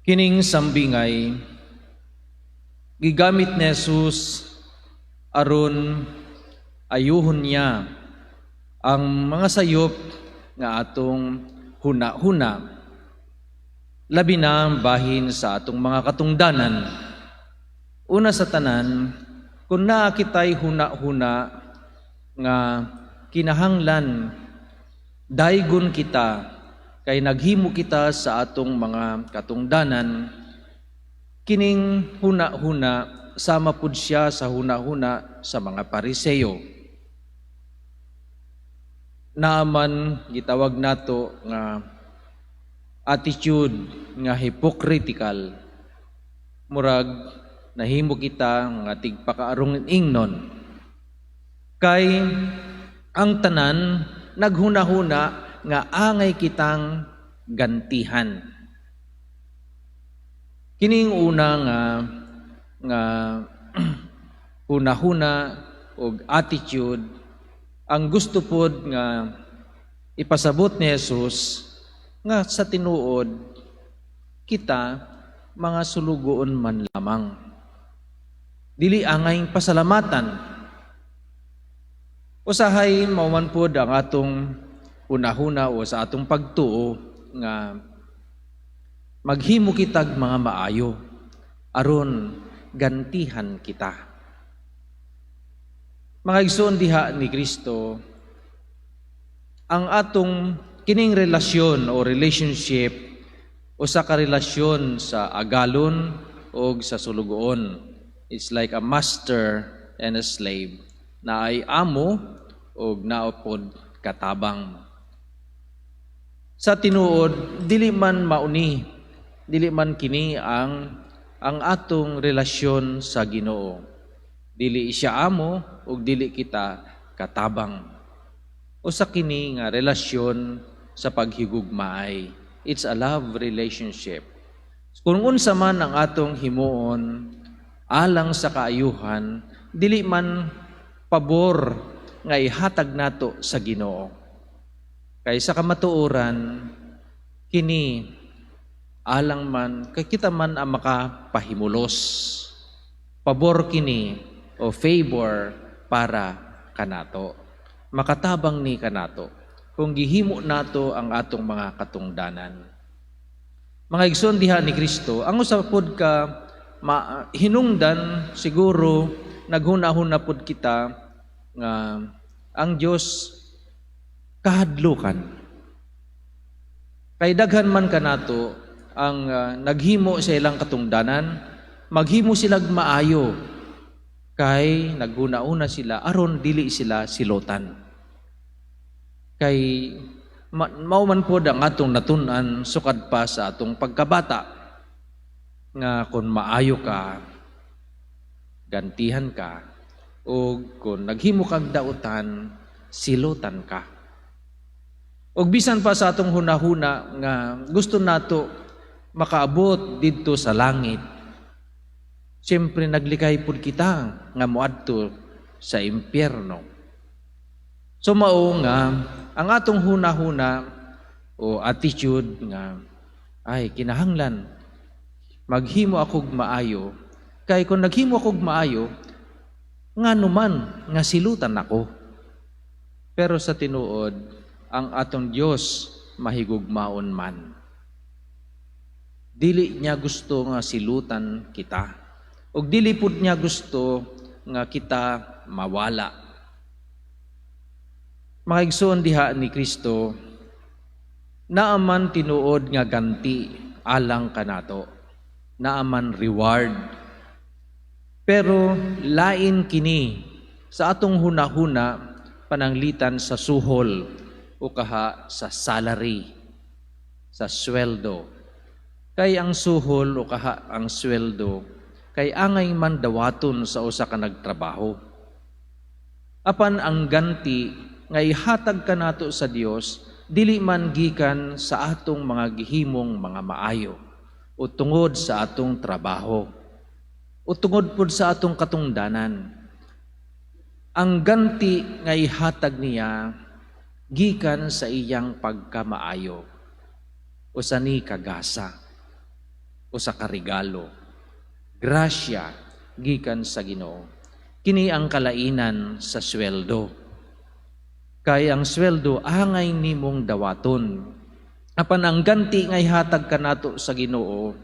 Kining sambingay gigamit ni Jesus aron ayuhon niya ang mga sayop nga atong huna-huna, labi na bahin sa atong mga katungdanan. Una sa tanan, kung naa kitay huna-huna nga kinahanglan daygon kita kay naghimo kita sa atong mga katungdanan, kining huna-huna sama pud siya sa huna-huna sa mga Pariseo. Naaman gitawag nato nga attitude nga hypocritical. Murag nahimo kita nga tigpakaarong ingnon. Kay ang tanan naghuna-huna nga angay kitang gantihan. Kining una nga huna-huna og attitude ang gusto pod nga ipasabot ni Jesus nga sa tinuod kita mga sulugoon man lamang. Dili angay pasalamatan. Usahay mao man pod ang atong hunahuna o sa atong pagtuo nga maghimo kitag mga maayo aron gantihan kita. Mga igsoon diha ni Kristo, ang atong kining relasyon o relationship, usa ka relasyon sa agalon o sa sulugoon. It's like a master and a slave na ay amo o naupod katabang. Sa tinuod, dili man mauni, dili man kini ang atong relasyon sa Ginoo. Dili siya amo ug dili kita katabang. Usa kini nga relasyon sa paghigugmaay. It's a love relationship. Kung unsa man ang atong himuon alang sa kaayuhan, dili man pabor nga ihatag nato sa Ginoo. Kay sa kamatuoran, kini alang man kay kita man ang makapahimulos. Pabor kini o favor para kanato. Makatabang ni kanato kung gihimo nato ang atong mga katungdanan. Mga igsoon diha ni Kristo, ang usa pod ka hinungdan, siguro naghuna-huna pod kita nga ang Dios kahadlukan. Kay daghan man kanato ang naghimo sa ilang katungdanan, maghimo silag maayo kay naghuna-una sila aron dili sila silotan. Kay mao man pod ang atong natun-an sukad pa sa atong pagkabata nga kung maayo ka, gantihan ka, o kung naghimo kag dautan, silutan ka. Og bisan pa sa atong hunahuna nga gusto nato makaabot didto sa langit, siyempre naglikay pud kita nga moadto sa impyerno. So mao nga ang atong hunahuna o attitude nga ay kinahanglan maghimo akog maayo kay kung naghimo akog maayo, ngano man nga silutan ako? Pero sa tinuod, ang atong Dios mahigugmaon man. Dili niya gusto nga silutan kita. Ug dili pud niya gusto nga kita mawala. Mga igsoon diha ni Kristo, naaman tinuod nga ganti alang kanato. Naaman reward. Pero lain kini sa atong hunahuna pananglitan sa suhol o kaha sa salary, sa sweldo. Kay ang suhol o kaha ang sweldo kay angay man dawaton sa usa ka nagtrabaho. Apan ang ganti nga ihatag kanato sa Dios dili man gikan sa atong mga gihimong mga maayo o tungod sa atong trabaho o tungod pud sa atong katungdanan. Ang ganti nga ihatag niya gikan sa iyang pagkamaayo o sa ni kagasa. Usa ka regalo. Grasya gikan sa Ginoo. Kini ang kalainan sa sweldo. Kay ang sweldo angay nimong dawaton. Apan ang ganti nga ihatag kanato sa Ginoo,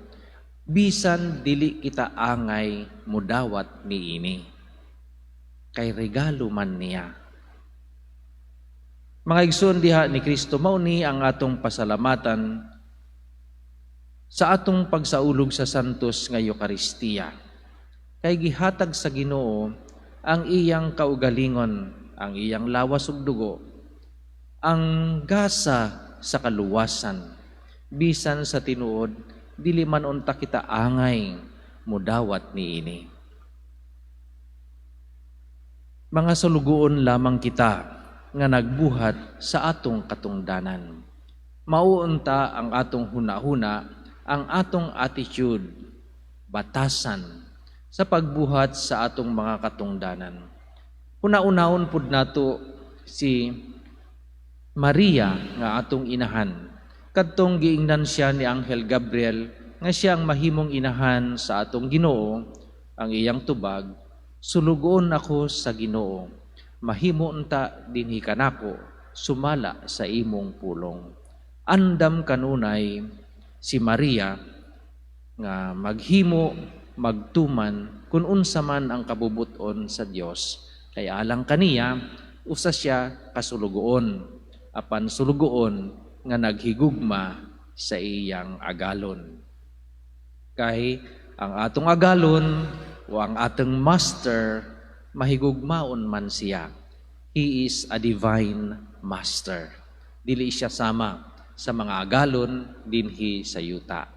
bisan dili kita angay mudawat niini. Kay regalo man niya. Mga igsoon diha ni Kristo, mao ni ang atong pasalamatan sa atong pagsaulog sa Santos nga Eukaristiya. Kay gihatag sa Ginoo ang iyang kaugalingon, ang iyang lawas ug dugo, ang gasa sa kaluwasan. Bisan sa tinuod, dili man unta kita angay mudawat niini. Mga sulugoon lamang kita nga nagbuhat sa atong katungdanan. Mao unta ang atong hunahuna, ang atong attitude, batasan sa pagbuhat sa atong mga katungdanan. Huna-hunaon pud nato si Maria nga atong inahan. Kadtong giingnan siya ni Anghel Gabriel nga siya ang mahimong inahan sa atong Ginoo, ang iyang tubag, "Sulugoon ako sa Ginoo. Mahimo unta dinhi kanako sumala sa imong pulong." Andam kanunay si Maria nga maghimo, magtuman kung unsa man ang kabubut-on sa Dios. Kay alang kaniya, usa siya kasulugoon, apan sulugoon nga naghigugma sa iyang agalon. Kay ang atong agalon o ang atong master, mahigugmaon man siya. He is a divine master. Dili siya sama sa mga agalon dinhi sa yuta.